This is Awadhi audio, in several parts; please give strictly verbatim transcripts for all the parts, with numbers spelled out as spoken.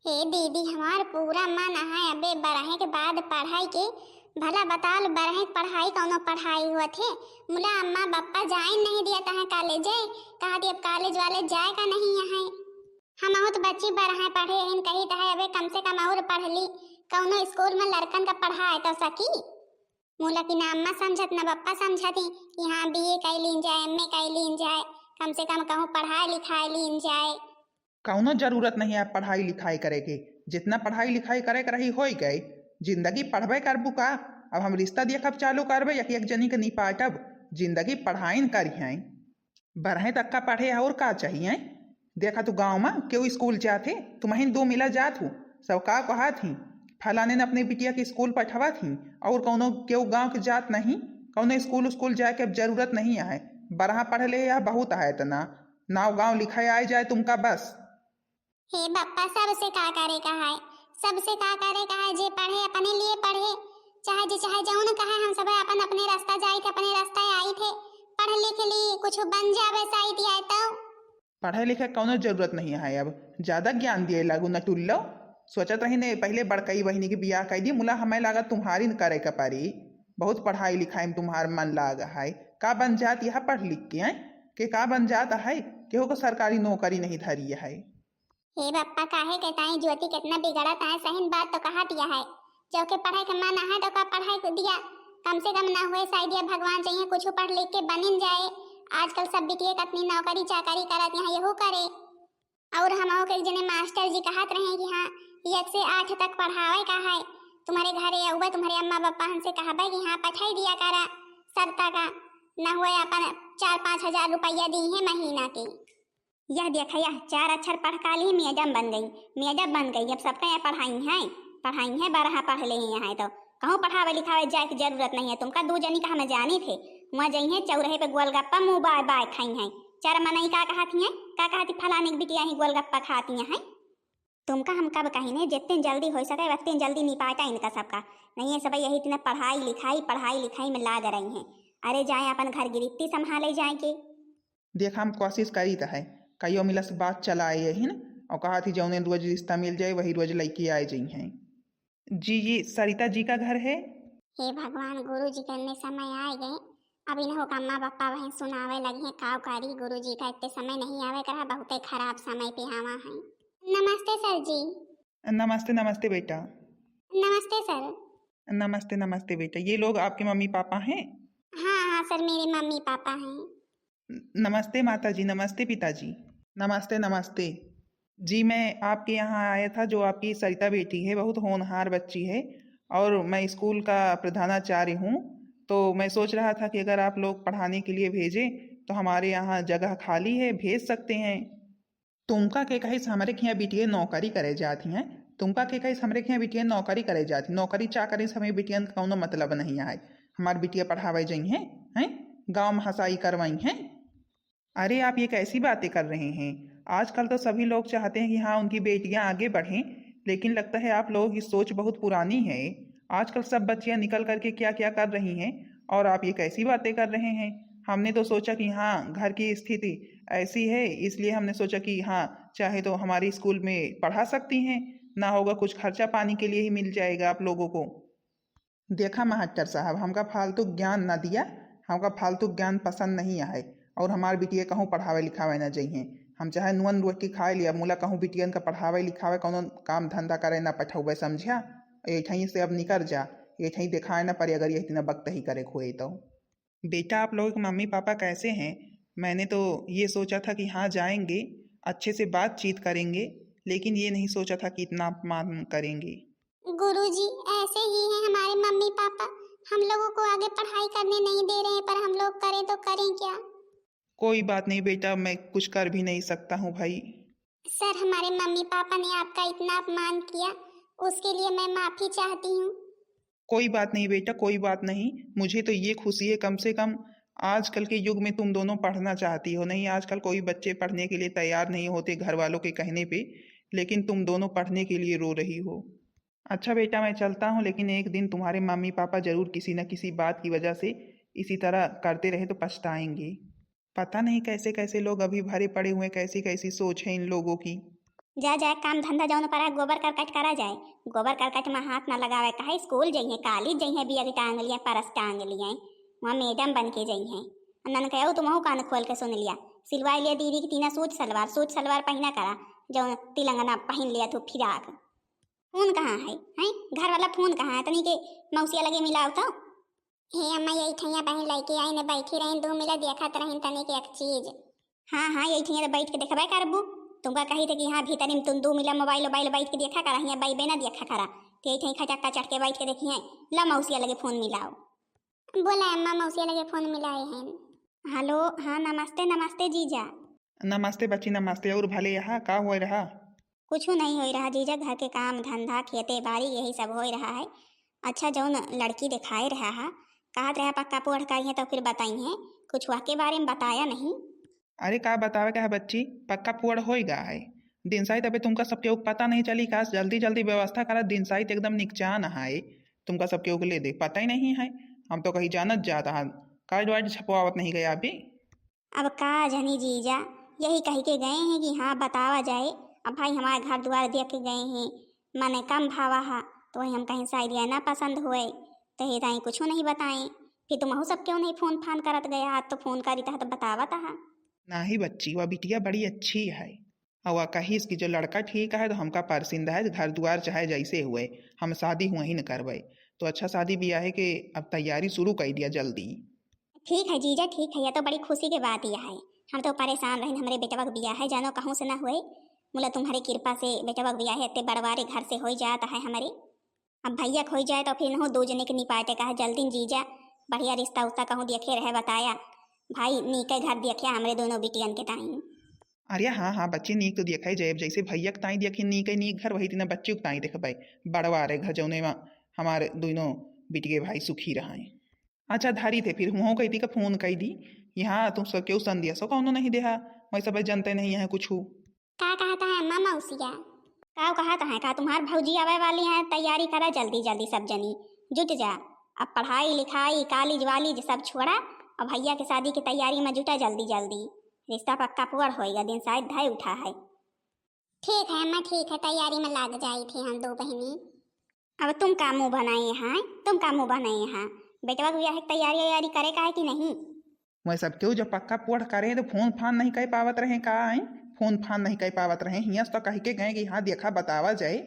हे दीदी, हमार पूरा मन है अबे बरहे के बाद पढ़ाई के। भला बताल, बरहे के पढ़ाई कौनो पढ़ाई होत है? मुला अम्मा बप्पा जाइन नहीं दिया तहाँ कॉलेज, कहा दी अब कॉलेज वाले जाए का नहीं है। हम बहुत बच्ची बरहे पढ़े हिन, कही तहे अबे कम से कम और पढ़ ली, कौनो स्कूल में लड़कन का पढ़ाए तो सकी। मुला की ना अम्मा समझत ना बप्पा समझत ही कि हाँ बीए कई लीन जाए, एमए कई लीन जाए, कम से कम कहूँ पढ़ाई लिखाई लीन जाए। कौनो जरूरत नहीं है पढ़ाई लिखाई करे के, जितना पढ़ाई लिखाई करे के रही होई गए। जिंदगी पढ़बे करबू का? अब हम रिश्ता देखब चालू करबे, एक एक जनी के निपाटब। जिंदगी पढ़ाइन करिहैं। बरहे तक का पढ़े और का चाहिए? देखा तू गाँव में केहू स्कूल जात है, तुमहिन दो मिला जात हो, सब का कहत ही, फलाने ने अपने बिटिया के स्कूल पठवा थी और कौनो केहू गाँव के जात नहीं। कौनो स्कूल स्कूल जाए के अब जरूरत नहीं है। बरहा पढ़ ले या बहुत है इतना, नाव गाँव लिखाए आए जाए तुमका बस। हे बप्पा, सबसे का करे का है? सबसे का करे का है? जे पढ़े अपने लिए पढ़े, चाहे जे चाहे जौन कहे, हम सब अपन अपने रास्ता जाई थे, अपने रास्ता आई थे, पढ़ लिख ली, कुछ बन जावे साइत आए तो। पढ़े लिखे कौनो जरूरत नहीं है, अब ज्यादा ज्ञान दिए लागू न टुल्लो। सोचत रही ने पहले बड़कई बहिनी के बियाह कर दी, मुला हमें लागत तुम्हारी न करे का परी। बहुत पढ़ाई लिखाई में तुम्हार मन लाग है, का बन जात यह पढ़ लिख के हैं? के का बन जात है? केहू को सरकारी नौकरी नहीं धरी है। हे बप्पा, काहे के ताई ज्योति कितना बिगड़त है, सही बात तो कहत यह है। जो के पढ़े के मन है तो का पढ़ाई को दिया, कम से कम ना हुए साइत या भगवान चाहिए कुछ पढ़ लिख के बनिन जाए। आजकल सब बिटिया कतनी नौकरी चाकरी करत यहाँ यहू करे। और हम के एक जने मास्टर जी कहत रहे कि हाँ, एक से आठ तक पढ़ावे का है, तुम्हारे घरे अउबे तुम्हारे अम्मा बप्पा हमसे कहबे कि हाँ पठाई दिया करा सरता का, न हुए अपन चार पाँच हजार रुपया दी है महीना के। यह देख, यह चार अक्षर पढ़ का ली, मैडम बन गई, मैडम बन गई। अब सबका यहाँ पढ़ाई है, पढ़ाई है, बरहा पढ़ ले यहाँ है तो कहूँ पढ़ावे लिखावे जाए की जरूरत नहीं है। तुमका दू जनी का हमें जानी थे, वहाँ जई है चौराहे पे गोलगप्पा मुँह बाय बाय खाई है। चार मनई का कहती हैं, का कहती फलाने की बिटिया ही गोलगप्पा खाती हैं। तुमका हम कब कहिने, जितने जल्दी हो सके उतने जल्दी निपाटा इनका सबका। नहीं है सब यही इतना पढ़ाई लिखाई, पढ़ाई लिखाई में लाग रही हैं। अरे जाए अपन घर गिरफ्ती संभाले जाए के। देख हम कोशिश करी त है, कईयो मिला से बात चलाए यही न, और कहा थी जौने रोज रिश्ता मिल जाए वही रोज लइके आए जई हैं। जी, जी, सरिता जी का घर है। हे भगवान, गुरु जी के अन्ने समय आए गए। अब इन्हों का अम्मा बप्पा बहन सुनावे लगी हैं, काव करी गुरु जी का इतने समय नहीं आवे करा, बहुते खराब समय पे आवा है। नमस्ते सर जी। नमस्ते, नमस्ते बेटा। नमस्ते सर। नमस्ते, नमस्ते बेटा। ये लोग आपके मम्मी पापा हैं? हाँ, हाँ सर, मेरे मम्मी पापा हैं। नमस्ते माता जी, नमस्ते पिताजी। नमस्ते, नमस्ते। जी, मैं आपके यहाँ आया था, जो आपकी सरिता बेटी है, बहुत होनहार बच्ची है और मैं स्कूल का प्रधानाचार्य हूँ। तो मैं सोच रहा था कि अगर आप लोग पढ़ाने के लिए भेजें तो हमारे यहाँ जगह खाली है, भेज सकते हैं। तुमका के कहिस हमरे खिया बिटिया नौकरी करे जात ही हैं, तुमका के कहिस हमरे खिया बिटिया नौकरी करे जात ही, नौकरी चाकरी से हमें बिटियन का कौनो मतलब नहीं आए। हमार बिटिया पढ़ावे जई हैं, हैं? गाँव में हंसाई करवाई हैं। अरे आप ये कैसी बातें कर रहे हैं? आजकल तो सभी लोग चाहते हैं कि हाँ उनकी बेटियां आगे बढ़ें, लेकिन लगता है आप लोगों की सोच बहुत पुरानी है। आजकल सब बच्चियां निकल करके क्या क्या कर रही हैं और आप ये कैसी बातें कर रहे हैं? हमने तो सोचा कि हाँ घर की स्थिति ऐसी है इसलिए हमने सोचा कि हाँ चाहे तो हमारे स्कूल में पढ़ा सकती हैं, ना होगा कुछ खर्चा पानी के लिए ही मिल जाएगा आप लोगों को। देखा मास्टर साहब, हमका फालतू ज्ञान ना दिया, हमका फालतू ज्ञान पसंद नहीं आए। और हमार बिटिया कहूँ पढ़ावे लिखावे ना जइहें। हम चाहे नुअन रोटी खाए लिया, मुला कहूँ बिटियन का पढ़ावे लिखावे कौनो काम धंधा करे ना पठौबे, समझा? एठहीं से अब निकर जा, एठहीं देखाए ना पड़े अगर यही दिन बकतही करे खोए तो। बेटा, आप लोगों के मम्मी पापा कैसे हैं? मैंने तो ये सोचा था कि हाँ जाएंगे, अच्छे से बातचीत करेंगे, लेकिन ये नहीं सोचा था कि इतना अपमान करेंगे। गुरुजी, ऐसे ही हैं हमारे मम्मी पापा, हम लोगों को आगे पढ़ाई करने नहीं दे रहे हैं, पर हम लोग करें तो करें क्या? कोई बात नहीं बेटा, मैं कुछ कर भी नहीं सकता हूँ भाई। सर, हमारे मम्मी पापा ने आपका इतना अपमान किया, उसके लिए मैं माफी चाहती हूँ। कोई बात नहीं बेटा, कोई बात नहीं। मुझे तो ये खुशी है, कम से कम आजकल के युग में तुम दोनों पढ़ना चाहती हो। नहीं, आजकल कोई बच्चे पढ़ने के लिए तैयार नहीं होते घर वालों के कहने पे, लेकिन तुम दोनों पढ़ने के लिए रो रही हो। अच्छा बेटा, मैं चलता हूँ, लेकिन एक दिन तुम्हारे मम्मी पापा जरूर किसी न किसी बात की वजह से इसी तरह करते रहे तो पछताएंगे। पता नहीं कैसे कैसे लोग अभी भरे पड़े हुए हैं, कैसी कैसी सोच है इन लोगों की। जा, जा, काम धंधा जौन परा, गोबर करकट करा जाए। गोबर करकट मा हाथ ना लगावे, काहे स्कूल जइहैं, कॉलेज जइहैं, बैग टांग लिहैं, परस टांग लिहैं, वहाँ मैडम बन के जइहैं। ननकयऊ तुमहू कान खोल के सुन लिया, सिलवाइ लिया दीदी के तीना सूट सलवार, सूट सलवार पहिना करा, जौन तिलंगना पहिन लिया तू फिराक। फोन कहाँ है, हैं? घर वाला फोन कहाँ है? तनी के मौसिया लगे मिलाओ तो। हे अम्मा, यही ठैया बहिन लइके आइन, बैठी रहिन, दू मिला देखत रहिन तनी के एक चीज। हाँ, हाँ, यही ठैया तो बैठ के देखबे करबू। तुमका कही थे कि हाँ, भीतरी में तुम दू मिला मोबाइल, मोबाइल बैठ के देखा करा, हियाँ बैबे ना देखा करा। तो यही ठैया खचक्का चढ़ के बैठ के देखी हैं। ला मौसिया लगे फोन मिलाओ। बोला अम्मा, मौसिया लगे फोन मिलाए हैं। हेलो, हाँ, नमस्ते, नमस्ते जीजा। नमस्ते बच्ची, नमस्ते। और भले यहाँ का होए रहा? कुछ नहीं होए रहा जीजा, घर के काम धंधा, खेते बाड़ी, यही सब होए रहा है। अच्छा, जौन लड़की दिखाए रहा है, कहत रहा पक्का पोढ़ करिहैं तो फिर बताइहैं, कुछ वह के बारे में बताया नहीं। अरे का बतावे का है बच्ची, पक्का पोढ़ होए गा है। दिन साइत अबे तुमका सबके ऊक पता नहीं चली का, जल्दी जल्दी व्यवस्था करा, दिन साइत एकदम निकचान है, तुमका सबके ऊक ले दे, पता ही नहीं है। हम तो कहीं जानत जात है, कार्ड वार्ड छपवावत नहीं गया अभी। अब का जनी जीजा, यही कहि के गए हैं कि हाँ बतावा जाए। अब भाई हमार घर दुआर देख के गए हैं, मने कम भावा हा, तो वही हम कहीं साइडिया ना पसंद हुए, तो हे ताई कुछो नहीं बताए। फिर तुमहू सब क्यों नहीं फोन फान करत गया, आज तो फोन करी तह तो बतावत हा। नाही बच्ची, वह बिटिया बड़ी अच्छी है। और वह कहिस कि जो लड़का ठीक है तो हमका पसंद है, घर दुआर चाहे जैसे हुए, हम शादी हुए ही न करबे। तो अच्छा, शादी ब्याह के अब तैयारी शुरू कर दिया जल्दी। ठीक है जीजा, ठीक है, यह तो बड़ी खुशी के बात यह है। हम तो परेशान रहिन, हमरे बेटवा के बियाह है, जानो कहूँ से ना हुए। मुला तुम्हारे कृपा से बेटवा के बियाह है, इतने बड़वारे घर से हो जाता है हमरे। अब भैया के हो जाए तो फिर इनहू दो जने के निपाटे का है, जल्दी जीजा बढ़िया रिश्ता उश्ता कहूँ देखे रहे बताया। भाई नीके घर देखे हमरे दोनों बिटियन के ताई। अरे हाँ, हाँ बच्ची, नीक तो देखा ही जाए, जैसे भैया के ताई देखी नीक है नीक घर, वही तीना बच्चियों के ताई देखबे बड़वारे घर, जौने मा हमारे दोनों बिटिये भाई सुखी रहे। अच्छा धरी थे, फिर हुओं कही थी का फोन कही दी, यहाँ तुम सब केहू संदेशो कौनो नहीं देहा, मैं सब जनते नहीं है कुछ। का कहता है अम्मा मौसिया? का कहता है, का तुम्हार भौजी आवे वाली है, तैयारी करा जल्दी जल्दी सब जनी, जुट जा। अब पढ़ाई लिखाई, कॉलेज वालेज सब छोड़ा, अब भैया के शादी की तैयारी में जुटा जल्दी जल्दी। रिश्ता पक्का पुअर होएगा, दिन साइत धय उठा है। ठीक है अम्मा, ठीक है, तैयारी में लाग जाई थे हम दो बहिनी। अब तुम का मुँह बनाए हैं, तुम का मुँह बनाए हैं? बेटवा के बियाह के तैयारी वैयारी करे का है कि नहीं? मैं सब केहू जब पक्का पोढ़ करे तो फोन फान नहीं कर पावत रहे का है? फोन फान नहीं कर पावत रहे, हियाँ से तो कह के गए कि हाँ देखा बतावा जाए,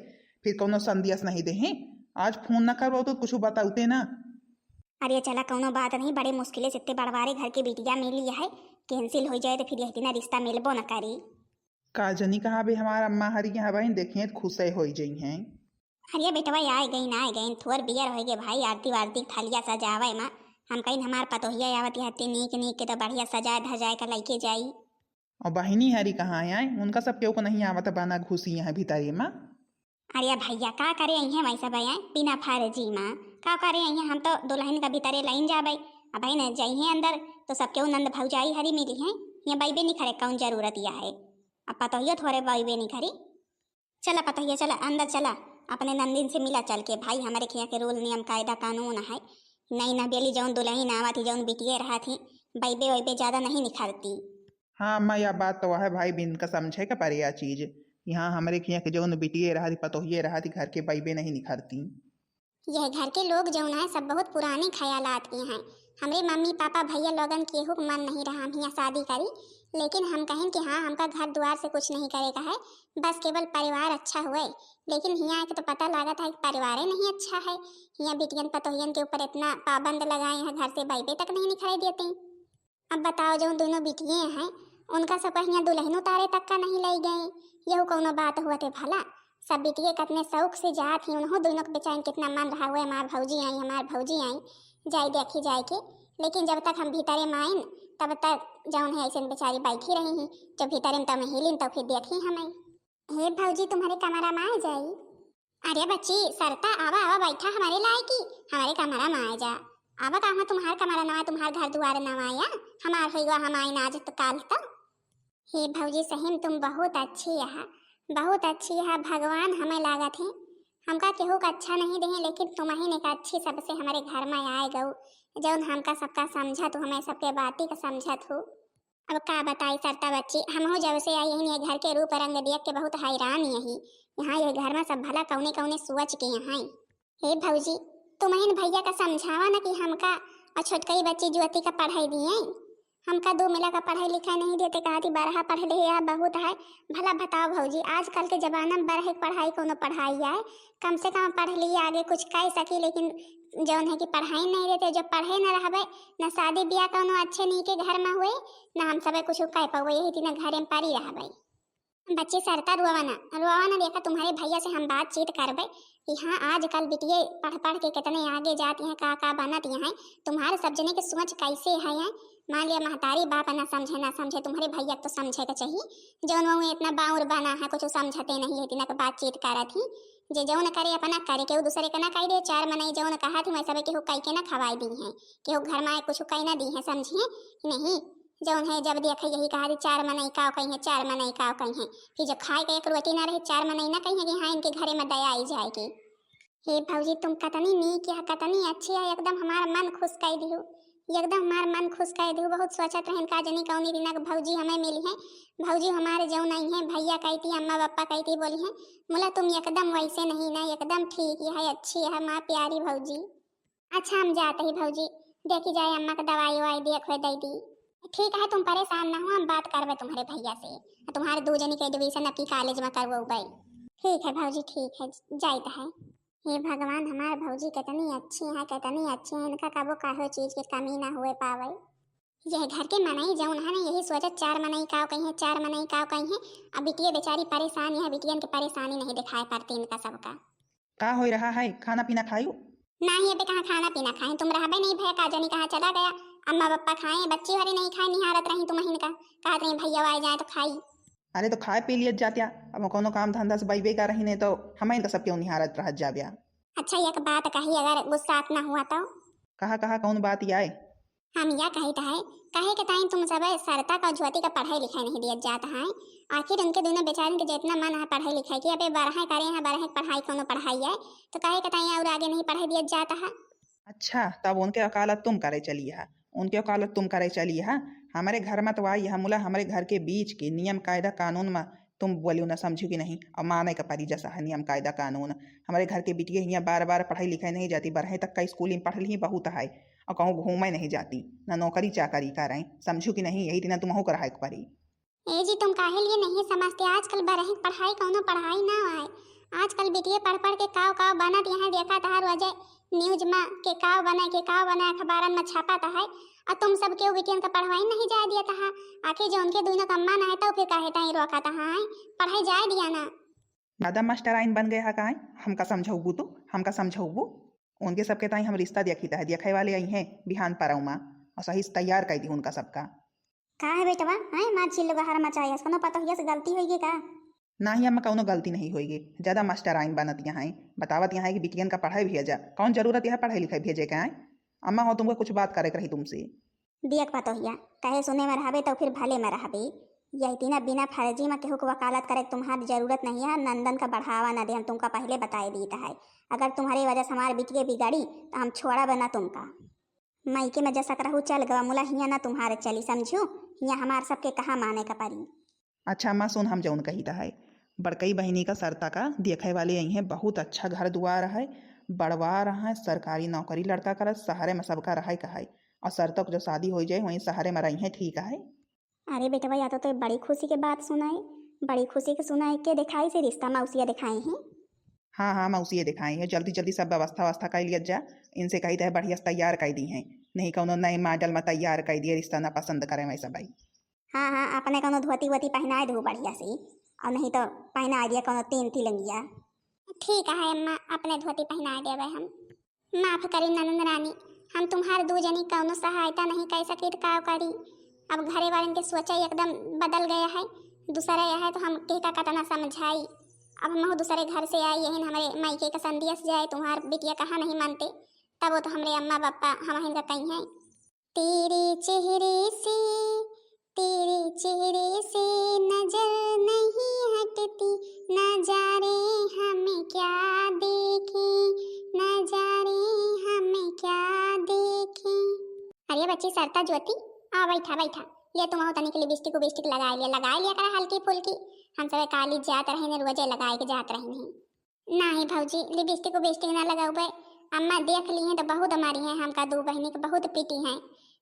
फिर कौनो संदेश नहीं दे हैं। आज फोन ना करवाओ तो कुछ बताते ना। अरे चला कौनो बात नहीं, बड़े मुश्किले से इतने बड़वारे घर के बिटिया मिली है, cancel हो जाए तो फिर यह दिना रिश्ता मिलबो न करी। का जनी कहाँ बे हमार अम्मा हरी यहाँ बहिन, देखिए तो खुश होई जइहैं। अरे बेटवा, आए गइन, आए गइन, थोर बियर होई गे भाई, आरती वारती थालिया सजावे मा। हम कहिन हमार पतोहिया आवत है, हत्ती नीक नीक के तो बढ़िया सजाए धजाए का लइके जाई। और बहिनी हरी कहाँ आए? उनका सब केहू को नहीं आवत बना घुसी यहाँ भीतरी मा। अरे भैया, का करे अइहैं वैसा बयां, बिना फर्जी मा। का करे अइहैं, हम तो दुलहिन का भीतरे लइन जाबे। अब है न जइहैं अंदर, तो सब केहू नंद भौजाई हरी मिली हैं, यहाँ बैबे नहीं खरे, कौन जरूरत या है? अब पतोहियो थोरे बैबे नहीं खरी। चला पतोहिया, चला अंदर चला, अपने नंदिन से मिला चल के। भाई, हमरे खिया के rule, नियम, कायदा, कानून है, नई नबेली जौन दुलहिन आवत ही, जौन बिटिये रहत ही, बैबे वैबे ज्यादा नहीं निखरती। हाँ अम्मा, यह बात तो है भाई, बिन का समझे के परे यह चीज। यहाँ हमरे खिया के जौन बिटिये रहत ही, पतोहिये रहत ही, घर के बैबे नहीं निखरती। यह घर के लोग जौन है, सब बहुत पुराने ख्यालात के हैं। हमरे मम्मी पापा भैया लोगन केहू के मन नहीं रहा हम हियाँ शादी करी, लेकिन हम कहें कि हाँ, हमका घर द्वार से कुछ नहीं करे का है, बस केवल परिवार अच्छा हुए। लेकिन हियाँ आके तो पता लागत है कि परिवारे नहीं अच्छा है। हियाँ बिटियन पतोहियन के ऊपर इतना पाबंद लगाए हैं, घर से बैबे तक नहीं निकले देते। अब बताओ, जौन दोनों बिटिये हैं, उनका सबका हियाँ दुलहिन उतारे तक का नहीं लइ गए, यहू कौनो बात हुआ थे भला? सब बिटिये कतने शौक से जात ही, उनहू दोनों के बेचारिन कितना मन रहा हुए, हमार भौजी आई, हमार भौजी आई, जाई देखी जाए के। लेकिन जब तक हम भीतरे में आइन, तब तक जौन है ऐसे बेचारी बैठी रही ही, जब भीतरे में तब हिलिन, तब फिर देखी हमें। हे भौजी, तुम्हारे कमरा में आ जाई। अरे बच्ची, सरता, आवा, आवा, बैठा हमारे लायकी, हमारे कमरा में आ जा। आवा, का हुआ, तुम्हार कमरा नवा, तुम्हार घर दुआर नवा या? हमार होइगा, हम आइन आज तो काल तो। हे भौजी, सही में तुम बहुत अच्छी है, बहुत अच्छी है। भगवान हमें लागत है, हमका केहू का अच्छा नहीं देहे, लेकिन तुम ही ने का अच्छी सबसे हमारे घर में आए गऊ, जौन हमका सबका समझत हो, हमें सबके बाती का समझत हो। अब का बताई सरता बच्ची, हमहू जब से आई हन ये घर के रूप रंग देख के बहुत हैरान यही। यहाँ ये घर में सब भला कौने कौने सोच के यहाँ। हे भौजी, तुमहिन भैया का समझावा ना कि हमका और छोटकई बच्ची ज्योति का पढ़ाई दिए, हमका दो मिला का पढ़ाई लिखाई नहीं देते, कहा थी बरहा पढ़ ले या बहुत है। भला बताओ भौजी, आजकल के जमाना में बरहे के पढ़ाई कोनो पढ़ाई आए? कम से कम पढ़ लिए आगे कुछ कह सकी, लेकिन जौन है कि पढ़ाई नहीं देते। जब पढ़े न रहबे, न शादी ब्याह कोनो अच्छे नीके घर में हुए, न हम सबे कुछ कह पावे, यही तीन घरे में पड़ी रहबे। बच्ची सरता रोवा ना, रोवा ना, देखा तुम्हारे भैया से हम बातचीत करबे कि हाँ आजकल बिटिये पढ़ पढ़ के कितने आगे जाती हैं, का का बनत हैं। तुम्हारे सब जने के सोच कैसे है, हैं? मान लिया महतारी बाप ना समझे ना समझे, तुम्हारे भैया को तो समझे के चाहिए। जौन वो इतना बाउर बना है, कुछ समझते नहीं है, इतना के बातचीत करत ही। जे जौन करे अपना करे, केहू दूसरे के ना कह दे। चार मनई जौन कहा थी मैं सबे केहू कह के ना खवाई दी है, केहू घर में आए कुछ कह ना दी है, समझिए कि नहीं। जौन है जब देखे यही कहा थी चार मनई का कही है, चार मनई का कही है। फिर जो खाए के एक रोटी ना रहे, चार मनई ना कही है कि हाँ इनके घरे में दया आई जाएगी। हे भौजी, तुम कतनी नीक है, कतनी अच्छी है, एकदम हमार मन खुश कर दिहु, एकदम हमार मन खुश कर दिहु। बहुत सोचत रहन का जनी कौनी दिना के भौजी हमें मिली है। भौजी हमारे जौन आई है, भैया कहती, अम्मा पप्पा कहती बोली है, मुला तुम एकदम वैसे नहीं ना, एकदम ठीक है, अच्छी है हमार प्यारी भौजी। अच्छा हम जाते ही भौजी, देखी जाए अम्मा का दवाई ववाई देख हो दे दी। ठीक है, तुम परेशान ना हो, हम बात करबे तुम्हारे भैया से, तुम्हारे दो जनी के एडमिशन अब की कॉलेज में करवाबे। ठीक है भौजी, ठीक है, जाइत है। हे भगवान, हमार भौजी कितनी अच्छी है, कितनी अच्छी है, इनका कबो काहो चीज की कमी ना हुए पावे। यह घर के मनई जौन है ना, यही सोचत चार मनई का कही है, चार मनई का कही है। अब बिटिया बेचारी परेशान है, बिटियन के परेशानी नहीं दिखाए पड़ती इनका सबका। का हो रहा है, खाना पीना खायू? नहीं, अबे कहाँ खाना पीना खाए, तुम रहबे नहीं भैया, का जानी कहाँ चला गया। अम्मा पप्पा खाए, बच्ची वाली नहीं खाए, निहारत रही तुम हिनका, कहत रही भैया आए जाए तो खाई। अरे तो खाए पी लियत जात्या, अब कौनो काम धंधा से बैबे का रही, नहीं तो हम इनका सब क्यों निहारत रहत जाब्या। अच्छा एक बात कही, अगर गुस्सा ना हुआ तो? कहा कहा कौन बात आए? हम या कहित है, काहे के ताई तुम सब सरता का ज्योति का पढ़ाई लिखाई नहीं दियत जात है? आखिर उनके दोनों बेचारन के जितना मन है पढ़ाई लिखाई की, अबे बरहे करे हैं, बरहे के पढ़ाई कौनो पढ़ाई है, तो काहे के ताई और आगे नहीं पढ़ाई दियत जात है? अच्छा, तब उनके वकालत तुम करे चली है, उनके वकालत तुम करे चली है। हमारे घर में तो आई है मुला, हमारे घर के बीच के नियम कायदा कानून में तुम बोलियो ना, समझू कि नहीं? अब माने का परी जैसा है नियम कायदा कानून। हमारे घर के बिटिया हियाँ बार बार पढ़ाई लिखाई नहीं जाती, बरहे तक का स्कूल में पढ़ ली बहुत है, और कहूँ घूमे नहीं जाती, ना नौकरी चाकरी करें, समझू कि नहीं? यही दिना तुमहू का रहे के परी। ए जी, तुम काहे लिए नहीं समझते, आजकल बरहे के पढ़ाई कौनो पढ़ाई ना आए। आजकल बिटिया पढ़ पढ़ के काव काव बनत यहाँ देखा तहार वजह न्यूज में के काव बने के काव बने अखबारन में छापत है, और तुम सब केहू बिटियन का पढ़वाई नहीं जाए दियत है। आखिर जो उनके दुइनो का मन है तो फिर काहे ताई रोकत है, पढ़ाई जाए दिया ना। ज्यादा मास्टराइन बन गए है काहे? हमका समझौबू तू, हमका समझौबू? उनके सबके ताई हम रिश्ता देखी तह देखे वाले आई हैं बिहान परौमा, और सही से तैयार कर दी उनका सबका। का है बेटवा, हैं मार चिल्लो गहार मचाए, कोनो पतोहिया से गलती होई गई का? नाही अम्मा, कौनो गलती नहीं होई गई, ज्यादा मास्टराइन बनत यहाँ हैं, बतावत यहाँ हैं कि बिटियन का पढ़ाई भेजा, कौन जरूरत है पढ़ाई लिखाई भेजे के आए? अम्मा हो, तुमको कुछ बात करे के रही तुमसे। देख पतोहिया, कहे सुने में रहबे तो फिर भले में रहबे। यही तीना बिना फर्जी में केहू के वकालत करे के तुम्हार जरूरत नहीं है, नंदन का बढ़ावा न दे, हम तुमका पहले बताए दीत है। अगर तुम्हारे वजह से हमार बिटिया बिगड़ी तो हम छोड़ब ना तुमका। मायके में जसक रहू चल गवा, मुला हियाँ ना तुम्हारे चली, समझू? हियाँ हमार सबके कहा माने का परी। अच्छा अम्मा सुन, हम जौन कहित है, बड़कई बहिनी का सरता का देखे वाले आई हैं, बहुत अच्छा घर दुआर है, बड़वार है, सरकारी नौकरी लड़का करत, शहरे में सबका रहे का है, और सरता के जो शादी हो जाए वहीं शहरे में रही हैं, ठीक है। अरे बेटवा, या तो, तो बड़ी खुशी के बात सुनाए, बड़ी खुशी के सुनाए। के दिखाई से रिश्ता? मौसिया दिखाई हैं? हाँ हाँ, मौसिया दिखाई हैं, जल्दी जल्दी सब व्यवस्था व्यवस्था कर लिया जा, इनसे कहित है बढ़िया से तैयार कर दी हैं, नहीं कौनो नए मॉडल में तैयार कर दिए, रिश्ता ना पसंद करे वैसा भाई। हाँ हाँ, अपने कौनो धोती वोती पहनाए दू बढ़िया से, और नहीं तो पहनाए दिया कौनो तीन तिलंगिया। ठीक है अम्मा, अपने धोती पहनाए देवे हम। माफ करी ननद रानी, हम तुम्हार दू जनी कौनो सहायता नहीं कर सकी तो का करी। अब घरे वालन के सोचा एकदम बदल गया है, दूसरा यह है तो हम केहका कतना समझाई। अब हम दूसरे घर से आई, यही हमरे मायके का संदेश जाए, तुम्हार बिटिया कहाँ नहीं मानते, तब वो तो हमरे अम्मा पापा हम का कही हैं। तेरे चेहरे से, तेरे चेहरे से नजर नहीं हटती, ना जा रे हमें क्या देखे, ना जा रे हमें क्या देखे। अरे बच्ची सरता ज्योति, आ बैठा बैठा। ले तुम तनिक लिपस्टिक उबिस्टिक लगाए लिया, लगाए लिया करा हल्की फुल्की। हम सब कॉलेज जात रहे ने, रोजे लगाए के जात रहे नहीं। नाही भौजी, लिपस्टिक उबिस्टिक ना लगाउबे। अम्मा देख ली हैं तो बहुत मारी हैं, हमका दू बहिनी के बहुत पीटी हैं।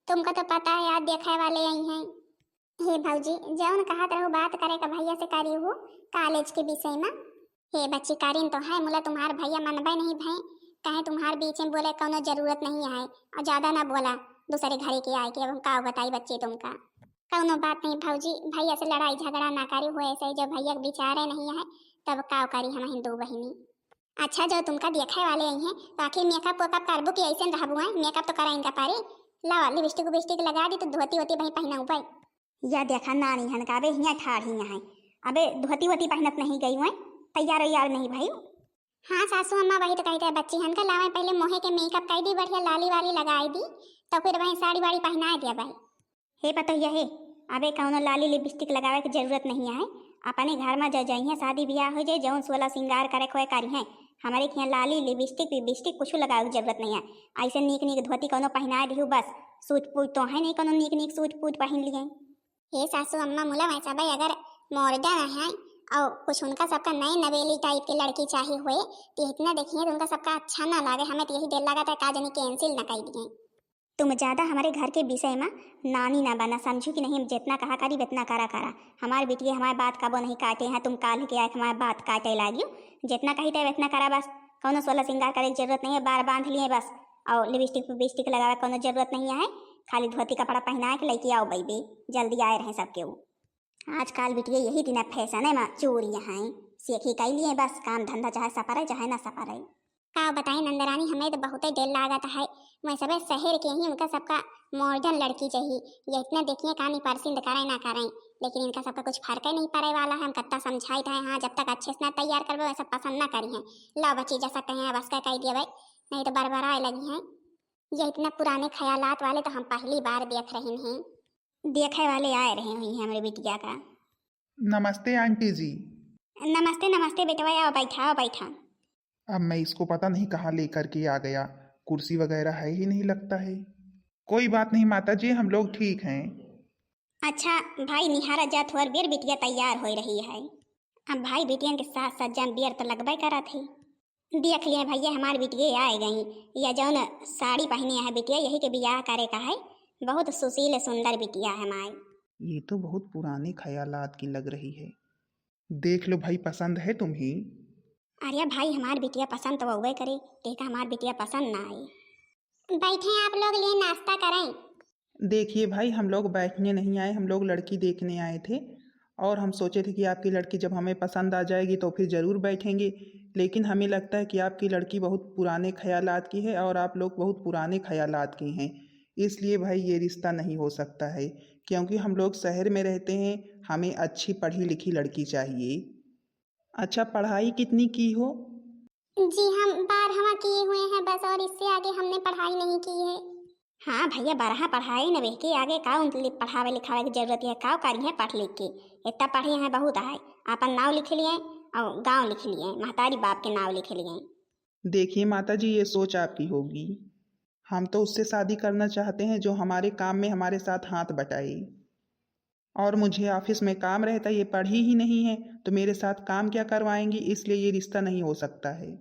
तुमका तो पता है, आज देखे वाले आई हैं। हे भौजी, जौन कहत रहू बात करे का भैया से करी हूँ कॉलेज के विषय में। हे बच्ची, करीन तो है, मुला तुम्हार भैया मनबे नहीं भई, कहे तुम्हार बीच में बोले कौनो जरूरत नहीं है, और ज्यादा ना बोला दूसरे घरे के आए के। अब हम का बताई बच्ची तुमका। कौनो बात नहीं भौजी, भैया से लड़ाई झगड़ा ना करी हो, ऐसे जो भैया के विचारे नहीं है, तब का करी हम हिंदू बहिनी। अच्छा, जो तुमका देखे वाले आई हैं, तो आखिर मेकअप वेकअप करबू कि ऐसे रहबू हैं? मेकअप तो करा इनका पारी। लावा, लिपस्टिक उबिस्टिक लगा दी तो धोती वोती वहीं पहनाऊ भाई। या देखा नानी हन का, अबे हियाँ ठाढ़ी हैं, अबे धोती वोती पहनत नहीं गई हुए, तैयार वैयार नहीं भाई। हाँ सासू अम्मा, वही तो कहते हैं बच्ची हन का, लावे पहले मोहे के मेकअप कर दी, बढ़िया लाली वाली लगाई दी, तो फिर वहीं साड़ी वाड़ी पहनाए दिया भाई। हे पतोहिया हे, अबे कौनो लाली लिपस्टिक लगावे के जरूरत नहीं है। अपने घर में जो जइहें शादी ब्याह हो जाए, जौन सोलह सिंगार करे खोए करी हैं, हमारे के यहाँ लाली लिपस्टिक विपस्टिक कुछ लगावे के जरूरत नहीं है। ऐसे नीक नीक धोती कौनो पहनाए दिहू बस, सूट पूट तो है नहीं कौनो नीक नीक सूट पूट पहन लिए। हे सासू अम्मा, मुला वैसा भाई अगर मॉडर्न है और कुछ उनका सबका नए नवेली टाइप के लड़की चाहिए हुए, तो इतना देखिए तो उनका सबका अच्छा ना लागे। हमें तो यही दिल लगा था का जनी कैंसिल ना कर दिए। तुम ज्यादा हमारे घर के विषय में नानी ना बना, समझू कि नहीं? जितना कहा करी उतना करा करा। हमारे बिटिया हमारे बात कबो नहीं काटे हैं, तुम काल के आए हमारे बात काटे लागियो। जितना कही तब इतना करा बस, कौनो सोलह सिंगार करे के जरूरत नहीं है, बार बांध लिए बस। और लिपस्टिक विपस्टिक लगावे कौनो जरूरत नहीं है, खाली धोती कपड़ा पहना के लेके आओ बैबी, जल्दी आए रहे सबके वो। आजकल बिटिया यही दिन फैशन है माँ, चूड़ियाँ हैं, सेखी कई लिए बस, काम धंधा चाहे सपरे चाहे ना सपरे। का बताई नंदरानी, हमें तो बहुते डर लागत है। मैं सबे शहर के ही उनका सबका मॉडर्न लड़की चाहिए। ये इतना देखिए कहानी पसंद करें ना करें, लेकिन इनका सबका कुछ फर्क ही नहीं पड़े वाला है। हम कत्ता समझाई था, हाँ, जब तक अच्छे से ना तैयार करबे वैसे पसंद ना करी हैं। ला बच्ची जैसा कहें बस का कह दिया भाई, नहीं तो बरबराए लगी हैं। ये इतना पुराने ख्यालात वाले तो हम पहली बार देख रहे हैं। देखे वाले आए रहे हुई हैं हमरे बिटिया का। नमस्ते आंटी जी। नमस्ते, नमस्ते बेटवा, आओ बैठा, आओ बैठा। अब मैं इसको पता नहीं कहाँ लेकर के आ गया, कुर्सी वगैरह है ही नहीं लगता है। कोई बात नहीं माता जी, हम लोग ठीक हैं। अच्छा भाई निहारा जा, थोर बेर बिटिया तैयार हो रही है। अब भाई बिटियन के साज सज्जा में बेर तो लगबे करत है। देख लिए भैया, हमार बिटिया आए गई। या जौन साड़ी पहनी है बिटिया, यही के बियाह करे का है। बहुत सुशील सुंदर बिटिया है माई। ये तो बहुत पुराने ख्यालात की लग रही है। देख लो भाई, पसंद है तुम्हें? अरे भाई, हमार बिटिया पसंद तो हुए करे, कहता हमार बिटिया पसंद ना आए। बैठे आप लोग, लिए नाश्ता करें। देखिए भाई, हम लोग बैठने नहीं आए, हम लोग लड़की देखने आए थे और हम सोचे थे कि आपकी लड़की जब हमें पसंद आ जाएगी तो फिर ज़रूर बैठेंगे, लेकिन हमें लगता है कि आपकी लड़की बहुत पुराने ख्यालात की है और आप लोग बहुत पुराने ख्यालात के हैं, इसलिए भाई ये रिश्ता नहीं हो सकता है, क्योंकि हम लोग शहर में रहते हैं, हमें अच्छी पढ़ी लिखी लड़की चाहिए। अच्छा, पढ़ाई कितनी की हो? जी, हम बारहवाँ किए हुए हैं बस, और इससे आगे हमने पढ़ाई नहीं की है। हाँ भैया, बारह पढ़ाई न बेहके आगे का उनके लिए पढ़ावे लिखावे की जरूरत है, का करी है पढ़ लिख के? इतना पढ़े हैं बहुत है, अपन नाव लिख लिए और गांव लिख लिए, महतारी बाप के नाव लिख लिए। देखिए माता जी, ये सोच आपकी होगी, हम तो उससे शादी करना चाहते हैं जो हमारे काम में हमारे साथ हाथ बटाए, और मुझे ऑफिस में काम रहता है, ये पढ़ी ही नहीं है तो मेरे साथ काम क्या करवाएंगी, इसलिए ये रिश्ता नहीं हो सकता है।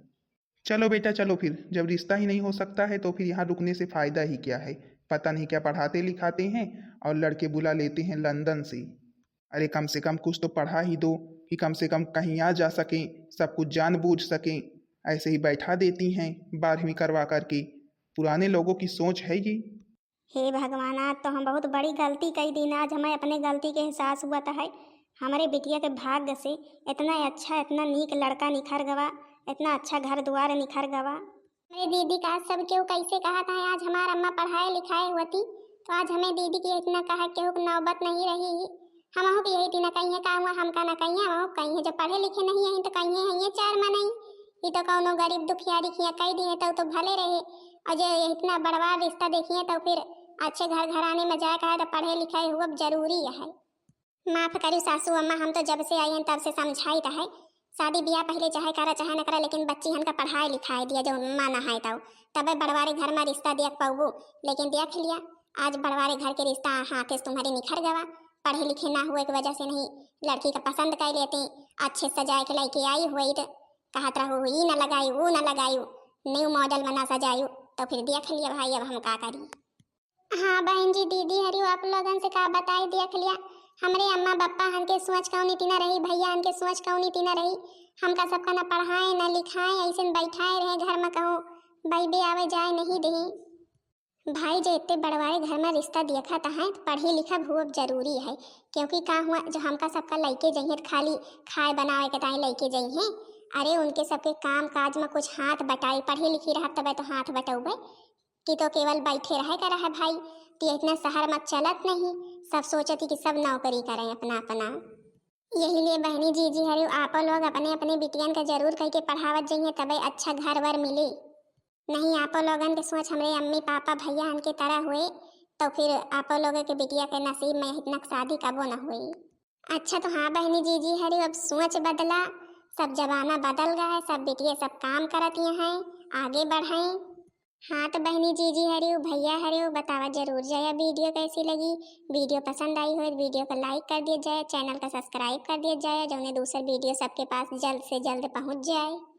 चलो बेटा, चलो फिर, जब रिश्ता ही नहीं हो सकता है तो फिर यहाँ रुकने से फ़ायदा ही क्या है? पता नहीं क्या पढ़ाते लिखाते हैं और लड़के बुला लेते हैं लंदन से। अरे, कम से कम कुछ तो पढ़ा ही दो कि कम से कम कहीं आ जा सकें, सब कुछ जान बूझ सकें। ऐसे ही बैठा देती हैं बारहवीं करवा करके। पुराने लोगों की सोच है ये। हे भगवान, आज तो हम बहुत बड़ी गलती कई दीन। आज हमें अपने गलती के एहसास हुआ था है। हमारे बिटिया के भाग्य से इतना अच्छा, इतना नीक लड़का निखर गवा, इतना अच्छा घर द्वार निखर गवा। मेरे दीदी का सब केहू कैसे कहा था, आज हमार अम्मा पढ़ाए लिखाए होती तो आज हमें दीदी की इतना कहा केहू की नौबत नहीं रही। हमहू के यही दिन कहिए का हुआ, हमका ना कहिए, हमहू कहिए जब पढ़े लिखे नहीं है तो कहिए हैं ये चार मनई, ये तो कौनो गरीब दुखियारी किया कह दिए तो, तो भले रहे। और जो इतना बड़वार रिश्ता देखिए तो फिर अच्छे घर घराने में जाए का है तो पढ़े लिखे हुआ जरूरी है। माफ करी सासू अम्मा, हम तो जब से आई हैं तब से समझाई रहे, शादी ब्याह पहले चाहे करा चाहे न करा, लेकिन बच्ची हन का पढ़ाई लिखाई दिया जो माना है तो तबे बड़वारे घर में रिश्ता देख पाऊबू। लेकिन देख लिया, आज बड़वारे घर के रिश्ता हाथे से तुम्हरे निखर गवा। पढ़े लिखे ना हुए के वजह से नहीं, लड़की का पसंद कर लेते, अच्छे सजाए के लइके आई हुई तो कहत रहू, "ई ना लगायू, ऊ ना लगायू, न्यू मॉडल में ना सजायू।" तो फिर देख लिया भाई, अब हम का करी। हाँ बहन जी, दीदी हरियो, आप लोगन से का बताई, देख लिया, हमरे अम्मा बप्पा हन के सोच कौनी तीना रही, भैया हन के सोच कौनी तीना रही। हमका सबका ना पढ़ाए ना लिखाए, ऐसे बैठाए रहे घर में, कहूँ बैबे आवे जाए नहीं देही। भाई जे इतने बड़वारे घर में रिश्ता देखत हैं तो पढ़ी लिखा बहुत जरूरी है, क्योंकि का हुआ जो हमका सबका लइके जइहें तो खाली खाए बनावे के ताई लइके जइहें। अरे उनके सबके काम काज में कुछ हाथ बटाई, पढ़ी लिखी रहत तबे तो हाथ बटौबे, कि तो केवल बैठे रहे का रहे भाई। तो इतना शहर में चलत नहीं, सब सोचत ही कि सब नौकरी करें अपना अपना। यही लिए बहनी जीजी हरियो, आपो लोग अपने अपने बिटियन का जरूर कह के पढ़ावत जइहें, तबे अच्छा घर वर मिले। नहीं, आपो लोगन के सोच हमरे अम्मी पापा भैया हन के तरह हुए, तो फिर आपो लोग के बिटिया के नसीब में इतना शादी कबो न हुई। अच्छा तो हाँ बहनी जीजी हरियो, अब सोच बदला, सब जमाना बदल गया है, सब बिटिया सब काम करती हैं, आगे बढ़ें। हाँ तो बहनी जीजी हरियो, भैया हरियो, बतावा जरूर जाया वीडियो कैसी लगी। वीडियो पसंद आई हो तो वीडियो को लाइक कर दिया जाए, चैनल का सब्सक्राइब कर दिया जाए, जौने दूसर वीडियो सबके पास जल्द से जल्द पहुँच जाए।